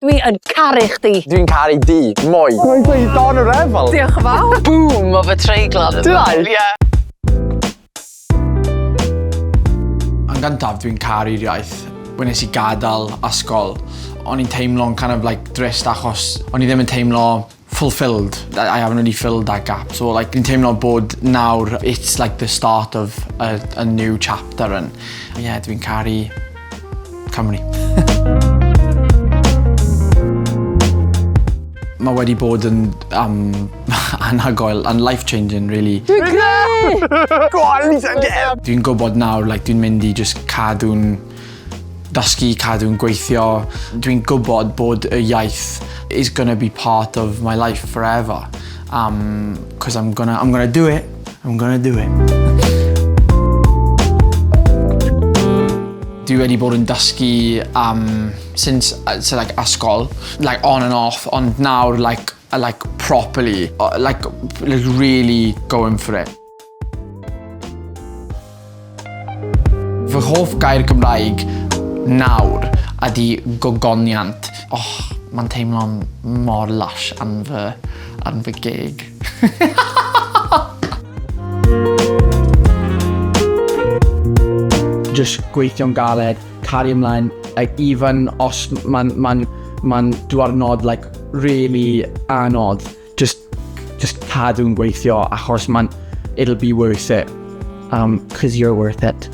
Dwi yn caru chdi. Dwi'n caru di, mwy. Mae'n dweud Don y Refel. Diolch yn fawr. Boom of a treiglad. Did I? Yeah. Yn gyntaf, dwi'n caru'r iaith. When nes i gadael ysgol, o'n i'n teimlo'n kind of like drist achos o'n i ddim yn teimlo fulfilled. I haven't really filled that gap. So like, dwi'n teimlo bod nawr, it's like the start of a new chapter and yeah, dwi'n caru Cymru. Mae wedi bod yn anhygoel and life-changing, really. Dwi'n greu! Go on, Lisa, get Dwi'n gwybod nawr, like, dwi'n mynd i just cadw'n dysgu, cadw'n gweithio. Dwi'n gwybod bod y iaith is gonna be part of my life forever. 'Cause I'm gonna do it. I'm gonna do it. Dwi wedi bod yn dysgu since so like ysgol, like on and off, ond nawr like properly, like really going for it. Fy hoff gair Gymraeg nawr ydy gogoniant. Oh, mae'n teimlo'n mor lush an fy geg. Just gweithio'n galed, cario ymlaen, like, even os mae'n ma diwrnod like, really anodd, just cadw'n gweithio achos it'll be worth it. 'Cause you're worth it.